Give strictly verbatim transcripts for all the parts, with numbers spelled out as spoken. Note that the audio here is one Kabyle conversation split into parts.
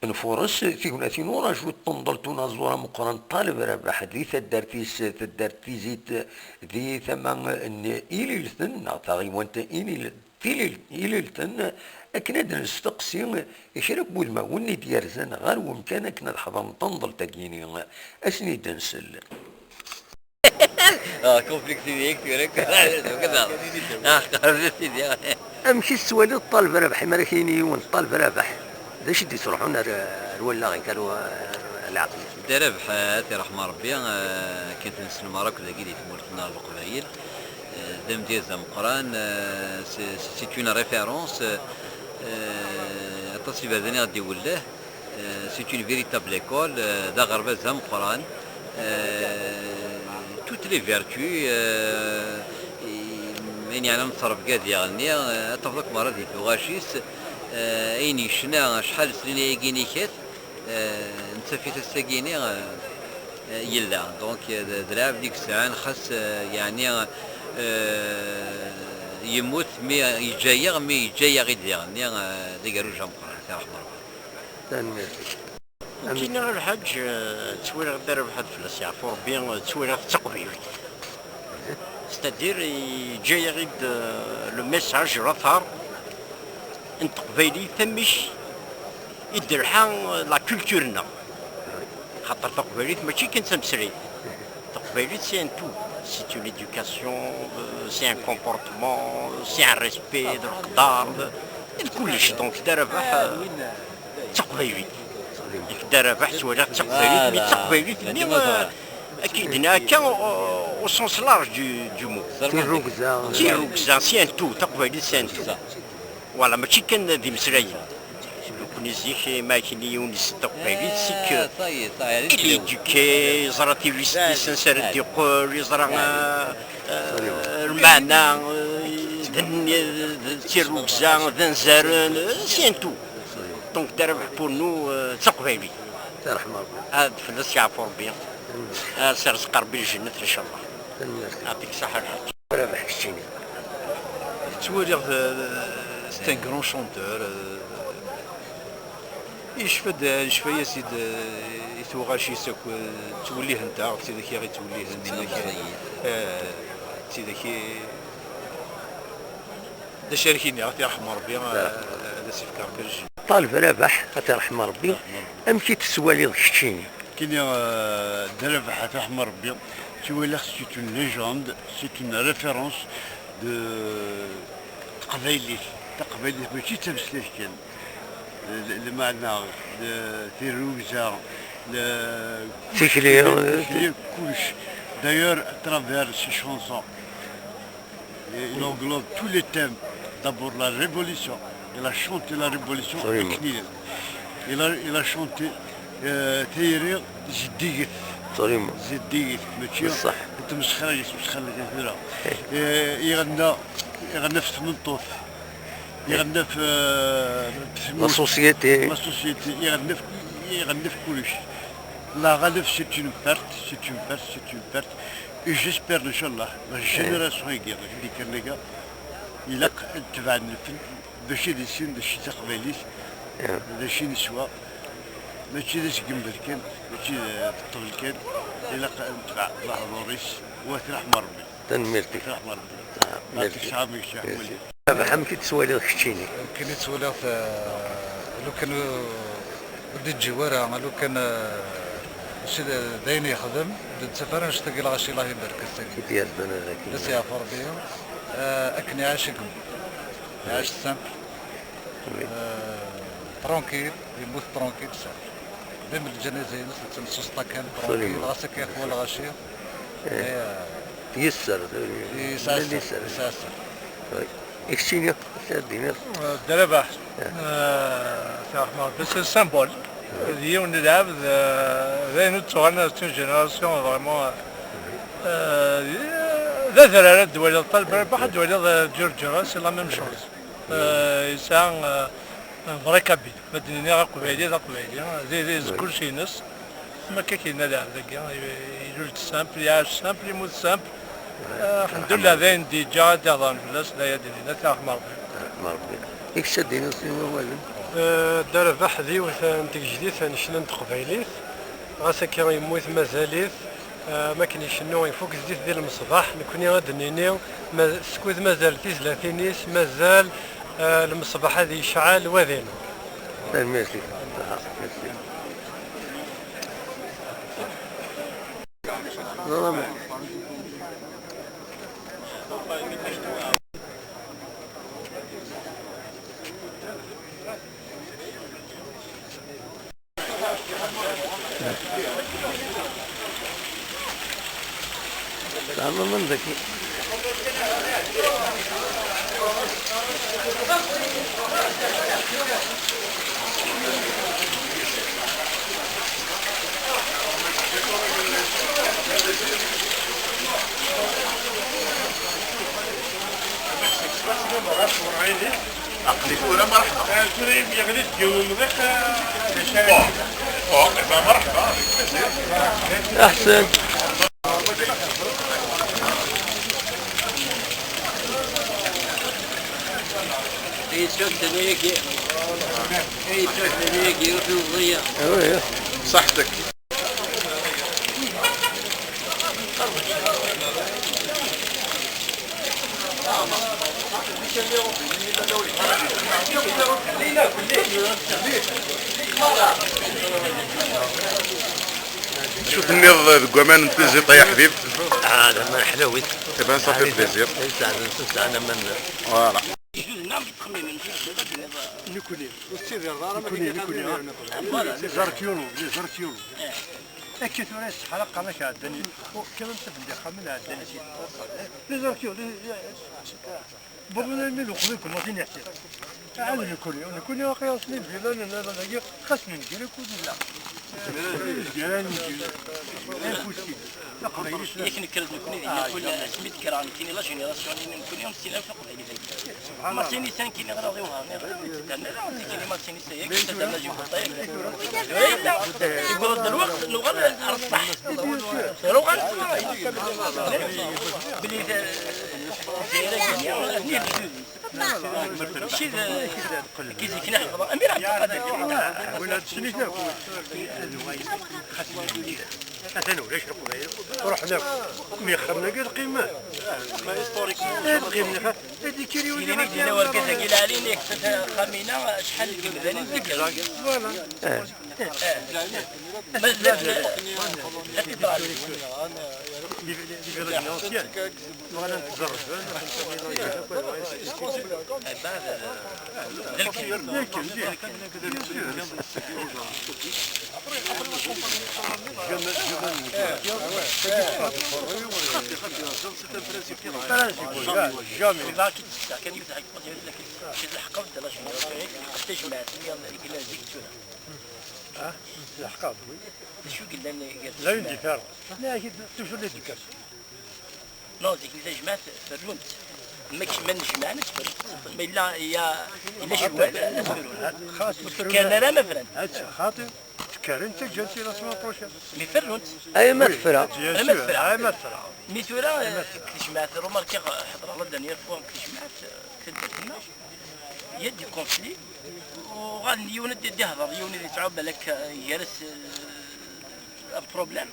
Nfures tignatin uraju n tenḍelt unaẓur ameqqran Ṭaleb Rabaḥ di taddart-is, taddart Tizit, di tama n Ililten, neɣ taɣiwant Ilil-, Tilil-, Ililten, akken ad nesteqsi kra n wudmawen i d-yerzan ɣer wemkan akken ad ḥeḍren tanḍelt-agi-ni. Ad sen-id-nsel. Ah, conflictiviek tura. Ah, qerreb a sidi. Amek i tettwaliḍ Ṭaleb Rabaḥ, imi ara k-yini yiwen Ṭaleb Rabaḥ, d acu i d-yettruḥun ar, ar wallaɣ-ik, ar wa-, ar leɛqel-ik? Dda Rabaḥ, ah, ad t-iṛḥem Ṛebbi, ah, akken t-nessen meṛṛa akk dagi di tmurt-nneɣ n Leqbayel, ah, d amedyaz ameqqran, ah, c'est, c'est une référence, ah, aṭas iberdan i ɣ-d-iwelleh. Euh, c'est une véritable école, euh, d aɣerbaz ameqqran. Euh, toutes les vertus, euh, i-, ayen yeɛnan ttrebga diɣenni, euh, ad tafeḍ akk merra di tuɣac-is, euh, ayen yecna acḥal snin ayagi nikat, euh, nettaf-it ass-agi-ni, euh, euh, yella. Donc, euh, d, d lɛebd i yesɛan, xas, euh, yeɛni, euh, yemmut, mi yeǧǧa-yaɣ, mi yeǧǧa-yaɣ-id diɣenni, euh, d agerruj ameqqran, ad t-iṛḥem Ṛebbi. Tanemmirt. Nekkini a Lḥaǧ, eh, ttwaliɣ Dda Rabaḥ ad fell-as yeɛfu Ṛebbi, eh, ttwaliɣ-t d taqbaylit. C'est-à-dire, yeǧǧa-yaɣ-id, eh, le message, l'athar n teqbaylit, amek i d-telḥa, eh, la culture-nneɣ. Xaṭer taqbaylit mačči kan d tameslayt. Taqbaylit, c'est un tout. C'est une éducation, euh, c'est un comportement, c'est un respect, d leqdar, d, d kullec. Donc, Dda Rabaḥ, euh, d taqbaylit. Dda Rabaḥ, ttwaliɣ d taqbaylit, mais d taqbaylit-nni, euh, akken i d-nenna akka, au, au sens large du, du mot. Tirrugza. Tirrugza, c'est un tout. Taqbaylit, c'est un tout. Voilà, mačči kan d imeslayen. Nekkni zik, ma akken yiwen yessen taqbaylit, c'est que il est éduqué, yeẓra tilist-is ansi ara d-yeqqel, yeẓra, euh, euh, lmeɛna, euh, d, d tirrugza, d anzaren, euh, c'est un tout. Donc, Dda Rabaḥ pour nous, euh, d taqbaylit. Ad fell-as yeɛfu Rebbi. Ad s-yerzeq Rebbi lǧennet, incallah. Tanemmirt. Yeɛṭik ṣṣeḥḥa a Lḥaǧ. Rabaḥ keččini. Ttwaliɣ, euh, c'est un grand chanteur, euh, yecfa-d, yecfa-yas-id, euh, i tuɣac-is akk, euh, ttwellihent-aɣ, d tidak i ɣ-ittwellihen, d tidak i, euh, d tidak i, d acu ara k-iniɣ, ad t-yerḥem Rebbi, euh, ad as-ifk Rebbi lǧennet. Ṭaleb Rabaḥ, ad t-yerḥem Rebbi. Amek i t-tettwaliḍ keččini? Kini, euh, Dda Rabaḥ, ad t-yerḥem Rebbi, ttwaliɣ c'est une légende, c'est une référence de teqbaylit. Taqbaylit mačči d tameslayt kan. L-, lmeɛna, l-, tirrugza, l-, tikli, tikli, kullec. D'ailleurs, à travers ses chansons, il englobe tous les thèmes. D'abord la révolution. Il a chanté la révolution. Absolument. Akken ilaq. Il a, il a chanté, euh, tayri zeddiget. Absolument. Zeddiget, mačči d tmesxra i yesmesxir kan tura. Eh, iɣenna, iɣenna ɣef tmeṭṭut. Iɣenna ɣef, euh, la société. La société, iɣenna ɣef, iɣenna ɣef kullec. La relève, c'est une perte, c'est une perte, c'est une perte. Et j'espère, inchallah, la génération-agi, d akken akka, ilaq ad tebɛen lfen, bac ad issin d acu d taqbaylit, d acu i neswa, mačči d asgember kan, mačči d ṭṭbel kan, ilaq ad netbeɛ lehdur-is, u ad t-iṛḥem Ṛebbi. Tanemmirt-ik. Ad t-iṛḥem Ṛebbi. Merci. Amek i ttwaliḍ keččini? Akken i ttwaliɣ, eh, lukan ur, ur d-iǧǧi wara, lukan, eh, mačči d, d ayen yexdem, d nettaf ara anect-agi lɣaci, Allah ibarek ass-agi. I d-yerzan ara akken. D as-yeɛfu Rebbi, eh, akken iɛac i yemmut. Iɛac simple. Oui. Eh, tranquille, yemmut tranquille, simple. Même lǧanaza-ines d tamsuṣṭa kan, tranquille, ɣas akka yeqwa lɣaci. Eh. Yesser, yesɛa sser, yesɛa sser. Oui. I keččini, acu ara d-tiniḍ? Eh, Dda Rabaḥ, eh, tiṛeḥma Rebbi, c'est un symbole. D yiwen n lɛebd, eh, d ayen ur d-tuɣalen ar, c'est une génération vraiment, eh, d adrar ad d-twaliḍ Ṭaleb Rabaḥ, ad d-twaliḍ, eh, Ǧurǧura, c'est la même chose. Eh, yesɛa, eh, un vrai kabyle. Ma d-nini aqbayli d aqbayli, d, d, d kullec-ines. Am akka k-yenna lɛebd-agi, ilul-d simple, iɛac simple, yemmut simple. Eh, alḥemdullah, d ayen d-yeǧǧa ad d-ihdren fell-as, d aya ad d-nini, ad t-iṛḥem Ṛebbi. Ṛebbi. I kečč ad d-tiniḍ sin wawalen? Eh, Dda Rabeḥ d yiwet n tgejdit n ccna n teqbaylit. Ɣas akka yemmut, mazal-it, eh, mi akken icennu ifuk zzit di lmeṣbaḥ. Nekkni ad d-nini, ma, skud mazal tizlatin-is, mazal, eh, lmeṣbaḥ ad yecɛel, wa dinu. Tanemmirt-ik. Merci. Tamam, man daki. Aql-i tura, merḥba. Ah, tura yeɣli-d yiwen umḍiq, ah, d acu ara... Oh, oh, eh ben, merḥba, avec plaisir. Aḥsen. Ay, ttaften ayagi. Ay, ttaften ayagi, ruḥ i uẓeyya. Ah, oui, oui. Ṣaḥtk. Acu tenniḍ deg waman n Tiziṭ, ay aḥbib? Ah, d aman ḥlawit. Eh ben, ça fait plaisir. Sɛan, sɛan aman. Voilà. Nekni, ur tettidireḍ ara ma... Nekni, nekni, ah. Voilà. Les archéologues, les archéologues. Akka tura yesseḥraq, qqaren-ak ɛeddan i... Oh, kra n tafendi axxam n ɛeddan i... Les archéologues, les, les, wwḍen armi d uqḍiken, ur tin iḥṣiɣ. Ɛad nekni, nekni aqi-asen i lvila n, n, n, dagi, xas nenger akk ur nella. Nezger ad nenger. Impossible. Taqbaylit. Yak nekker-d nekni dinna, ah, kul asmi d-kkreɣ nekkini, la génération-nni nekkni, ur nessin ara taqbaylit-agi. Subḥan Allah. Martini cinq i neɣra di Wehran, neɣra ur tteddan ara, nekkini Martini cinq, tteddan la Jibutay. Tura yella, yewweḍ-d lweqt, nuɣal ar ṣṣeḥ. Bien sûr. Nuɣal ar ṣṣeḥ. Belli d, d, d, d, d, Mačči d, d, d, d, d, d, d, d, d, d, Atan ulac Leqbayel, ruḥen akk. Mi xemmen akk lqima. Lqima, ad ikkir yiwen. Yella wergaz-agi lɛali, nekk axxam-ina acḥal n yimdanen deg... Voilà. Eh. Ma tella la cathédrale. Les, les, les villages anciens. Bɣan ad tzerrben. D lkem. D lkem, d lkem. Bien sûr. Jamais, jamais. Jamais. Iḍaq-d kan yiwet n lḥeqqa, d la génération-agi, d tajmaɛt-nni i yellan zik tura. Ah, d lḥeqqa, oui. D acu i yellan gar... La une différence. La, toujours l'éducation. Non, zik tajmaɛt ferrunt. Ma kecmen jemɛen, ad ferrunt. Ma yella, ya, yella cewwal, ad ferrunt. Xas ur ferrun ara, ma fran. Xaṭi, tekkaren, ǧǧan-tt i la semaine prochaine. Mi ferrunt. Ay ma tefra. Ay ma tefra. Ay ma tefra. Mi tura, eh, deg tejmaɛt, remarkiɣ, ḥeḍreɣ la dernière fois deg tejmaɛt, eh, deg taddart-nneɣ, il y a des conflits. Uɣalen yiwen ad d-ihder, yiwen ad yesɛu balak, eh, gar-as, eh, un problème.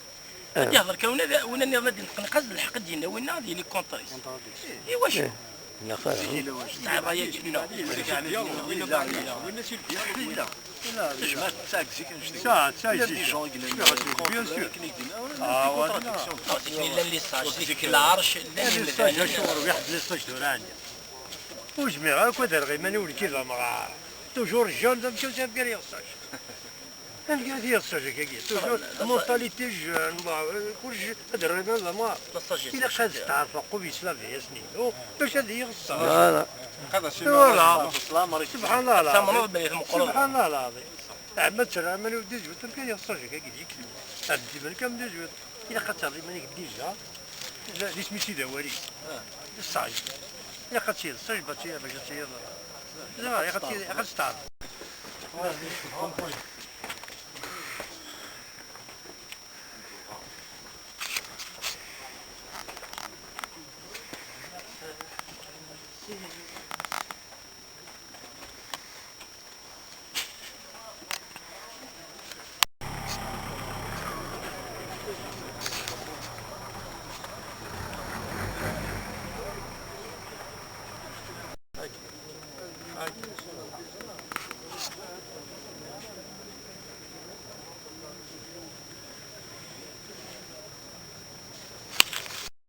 Ad d-ihder kan winna, winna nniḍen ad d-neqneq-as d lḥeqq ad d-yenna winna ad yili contre-is. I wacu? Nniɣ-t ara. Ur yesɛi ṛṛay-agi, nniɣ. Tejmaɛt tesɛa deg zik anect-nni. Tesɛa, tesɛa zik. Bien sûr. Ah, ouais. Akken i d-yenna, zik llan les sages, zik lɛerc, llan les sages, acuɣer wiḥed les sages tura ɛni? Ur zmireɣ akk ad rreɣ iman-iw nekk d amɣar. Toujours jeune, d amkan s argaz yeɣ sage. Amek ara t-yeḍṣa akka-agi? Toujours mentalité jeune, bah, euh, kullec ad rriɣ d amɣar. Ilaq ad steɛrfeɣ qub yesla bhi-yasen-inu, bac ad iyi-ḍṣan. Voilà. Voilà. Subḥan Allah. Tamneḍ belli tmeqqreḍ. Subḥan Allah lɛaḍim. Ɛemma ad terr aman-iw dix-huit, amek ad yeḍṣa akka-agi d yikli? Ɛemma iman-ik am dix-huit. Ilaq ad terr iman-ik déjà. D isem-is i d awal-is. Ṣṣaj. Ilaq ad tiliḍ ṣṣaj, bac ad tiliḍ, bac ad tiliḍ, ilaq ad tiliḍ, ilaq ad testeɛrfeḍ.